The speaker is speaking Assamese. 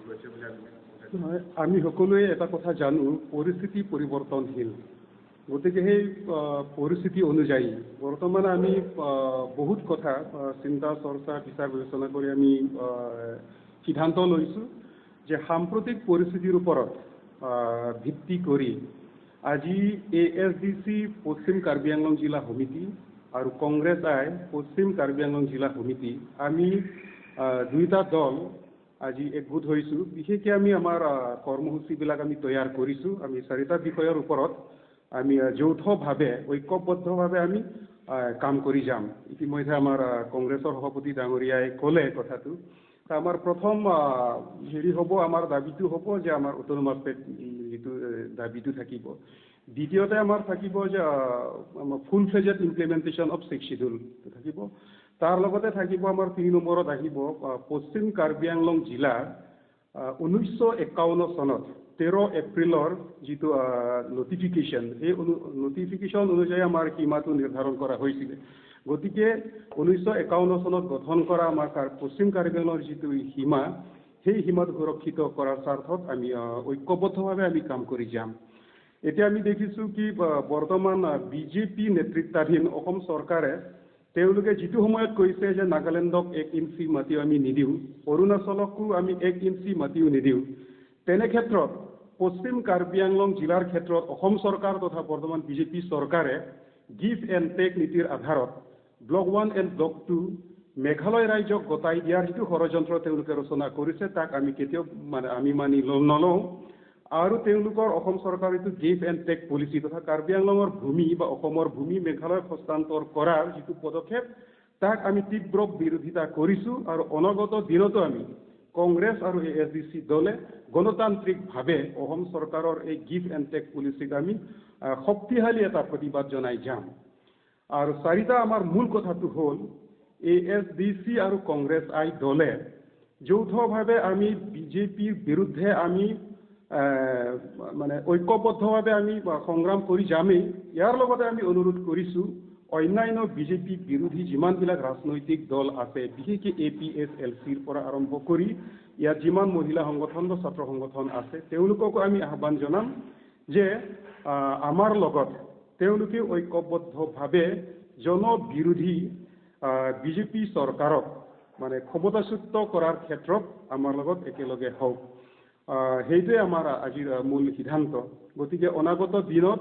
গৈছে বুলি আমি। নহয়, আমি সকলোৱে এটা কথা জানো, পৰিস্থিতি পৰিৱৰ্তনশীল। গতিকে সেই পৰিস্থিতি অনুযায়ী বৰ্তমান আমি বহুত কথা চিন্তা চৰ্চা, বিচাৰ বিবেচনা কৰি আমি সিদ্ধান্ত লৈছোঁ যে সাম্প্ৰতিক পৰিস্থিতিৰ ওপৰত ভিত্তি কৰি আজি এ এছ ডি চি পশ্চিম কাৰ্বি আংলং জিলা সমিতি আৰু কংগ্ৰেছ আই পশ্চিম কাৰ্বি আংলং জিলা সমিতি, আমি দুয়োটা দল আজি একগোট হৈছোঁ। বিশেষকৈ আমি আমাৰ কৰ্মসূচীবিলাক আমি তৈয়াৰ কৰিছোঁ। আমি চাৰিটা বিষয়ৰ ওপৰত আমি যৌথভাৱে, ঐক্যবদ্ধভাৱে আমি কাম কৰি যাম। ইতিমধ্যে আমাৰ কংগ্ৰেছৰ সভাপতি ডাঙৰীয়াই ক'লে কথাটো। আমাৰ প্ৰথম হেৰি হ'ব, আমাৰ দাবীটো হ'ব যে আমাৰ অট'নমাছ ষ্টেট যিটো দাবীটো থাকিব। দ্বিতীয়তে আমাৰ থাকিব যে আমাৰ full fledged implementation of Sixth Schedule থাকিব। তাৰ লগতে থাকিব আমাৰ 3 নম্বৰত আহিব পশ্চিম কাৰ্বি আংলং জিলাৰ 1951 চনত 13 এপ্ৰিলৰ যিটো নটিফিকেশ্যন, সেই নটিফিকেশ্যন অনুযায়ী আমাৰ সীমাটো নিৰ্ধাৰণ কৰা হৈছিলে। গতিকে 1951 চনত গঠন কৰা আমাৰ পশ্চিম কাৰ্বি আংলঙৰ যিটো সীমা, সেই সীমাটো সুৰক্ষিত কৰাৰ স্বাৰ্থত আমি ঐক্যবদ্ধভাৱে আমি কাম কৰি যাম। এতিয়া আমি দেখিছোঁ কি বৰ্তমান বিজেপি নেতৃত্বাধীন অসম চৰকাৰে তেওঁলোকে যিটো সময়ত কৈছে যে নাগালেণ্ডক 1 ইঞ্চি মাটিও আমি নিদিওঁ, অৰুণাচলকো আমি 1 ইঞ্চি মাটিও নিদিওঁ, তেনে ক্ষেত্ৰত পশ্চিম কাৰ্বি আংলং জিলাৰ ক্ষেত্ৰত অসম চৰকাৰ তথা বৰ্তমান বিজেপি চৰকাৰে গিভ এণ্ড টেক নীতিৰ আধাৰত ব্লক 1 এণ্ড ব্লক 2 মেঘালয় ৰাজ্যক গতাই দিয়াৰ যিটো ষড়যন্ত্ৰ তেওঁলোকে ৰচনা কৰিছে, তাক আমি কেতিয়াও মানে আমি মানি নলওঁ। আৰু তেওঁলোকৰ অসম চৰকাৰৰ এইটো গিভ এণ্ড টেক পলিচি তথা কাৰ্বি আংলঙৰ ভূমি বা অসমৰ ভূমি মেঘালয়ক হস্তান্তৰ কৰাৰ যিটো পদক্ষেপ, তাক আমি তীব্ৰ বিৰোধিতা কৰিছোঁ। আৰু অনাগত দিনতো আমি কংগ্ৰেছ আৰু এ এছ ডি চি দলে গণতান্ত্ৰিকভাৱে অসম চৰকাৰৰ এই গিভ এণ্ড টেক পলিচিক আমি শক্তিশালী এটা প্ৰতিবাদ জনাই যাম। আৰু চাৰিটা আমাৰ মূল কথাটো হ'ল এ এছ ডি চি আৰু কংগ্ৰেছ আই দলে যৌথভাৱে আমি বিজেপিৰ বিৰুদ্ধে আমি মানে ঐক্যবদ্ধভাৱে আমি সংগ্ৰাম কৰি যামেই। ইয়াৰ লগতে আমি অনুৰোধ কৰিছোঁ অন্যান্য বিজেপি বিৰোধী যিমানবিলাক ৰাজনৈতিক দল আছে, বিশেষকৈ এ পি এছ এল চিৰ পৰা আৰম্ভ কৰি ইয়াত যিমান মহিলা সংগঠন বা ছাত্ৰ সংগঠন আছে, তেওঁলোককো আমি আহ্বান জনাম যে আমাৰ লগত তেওঁলোকে ঐক্যবদ্ধভাৱে জনবিৰোধী বিজেপি চৰকাৰক মানে ক্ষমতাচ্যুত কৰাৰ ক্ষেত্ৰত আমাৰ লগত একেলগে হওক। সেইটোৱে আমাৰ আজিৰ মূল সিদ্ধান্ত। গতিকে অনাগত দিনত